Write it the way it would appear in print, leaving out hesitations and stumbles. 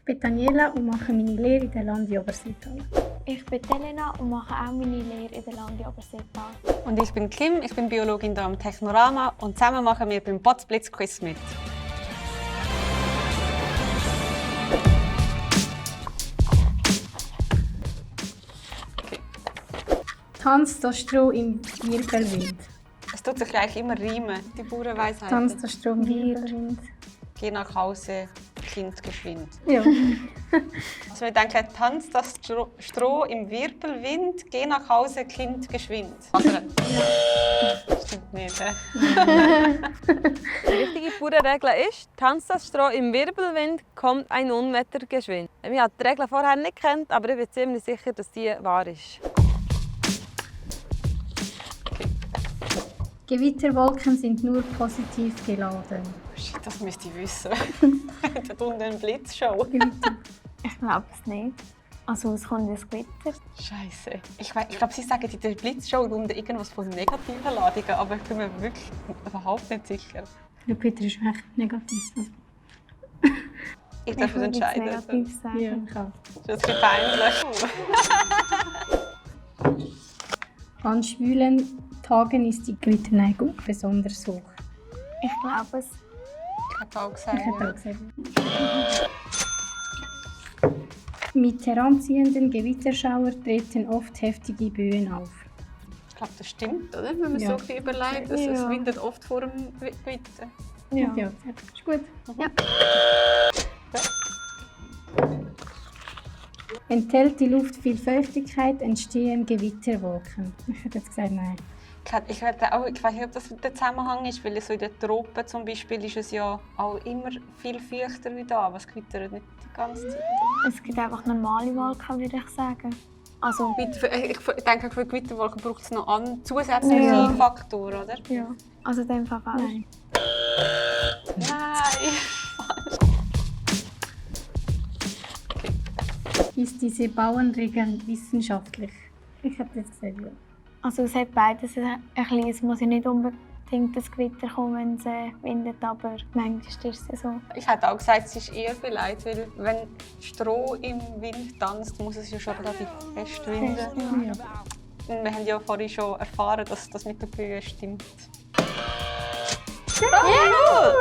bin Daniela und mache meine Lehre in der Landi Oberseetal. Ich bin Elena und mache auch meine Lehre in der Landi Oberseetal. Und ich bin Kim, ich bin Biologin hier am Technorama und zusammen machen wir beim Potzblitz Quiz mit. Okay. Tanzt das Stroh im Wirbelwind. Es tut sich eigentlich immer reimen, die Bauernweisheit. Tanzt das Stroh im Wirbelwind. Geh nach Hause, Kind geschwind. Ja. Also wir denken, tanzt das Stroh im Wirbelwind, geh nach Hause, Kind geschwind. Also, stimmt nicht, hä? Die richtige Bauernregel ist, tanzt das Stroh im Wirbelwind, kommt ein Unwetter geschwind. Ich habe die Regel vorher nicht gekannt, aber ich bin ziemlich sicher, dass die wahr ist. Gewitterwolken sind nur positiv geladen. Shit, das müsste ich wissen. Da unten eine Blitzshow. Ich glaube es nicht. Also es kommt ein Gewitter. Scheiße. Ich glaube, sie sagen in der Blitzshow unten irgendwas von negativen Ladungen, aber ich bin mir wirklich überhaupt nicht sicher. Der Peter ist echt negativ. Ich darf es würde jetzt entscheiden. negativ sagen. Ja, ich auch. Das ist peinlich. An schwülen Tagen ist die Gewitterneigung besonders hoch. Ich glaube es. Ich habe auch gesagt. Ich hätte auch gesagt. Mit heranziehenden Gewitterschauer treten oft heftige Böen auf. Ich glaube, das stimmt, oder? Wenn man Ja. so viel überlegt, es Ja. windet oft vor dem Gewitter. Ja, ist gut. Ja. Enthält die Luft viel Feuchtigkeit, entstehen Gewitterwolken. Ich hätte jetzt gesagt, nein. Ich weiß nicht, ob das der Zusammenhang ist, weil so in den Tropen zum Beispiel ist es ja auch immer viel feuchter wie da, aber es gewittert nicht die ganze Zeit. Es gibt einfach normale Wolken, würde ich sagen. Also, Ich denke, für Gewitterwolken braucht es noch einen zusätzlichen Ja. Faktor, oder? ja. Also in dem Fall falsch. Nein. Nein! Ist diese Bauernregel wissenschaftlich? Ich hätte jetzt gesagt, ja. Also es hat beides ein bisschen. Es muss ja nicht unbedingt das Gewitter kommen, wenn es windet, aber manchmal ist es so. Ich hätte auch gesagt, es ist eher beleidigt, weil wenn Stroh im Wind tanzt, muss es ja schon relativ fest winden. Ja. Und wir haben ja vorhin schon erfahren, dass das mit der Böe stimmt. Ja!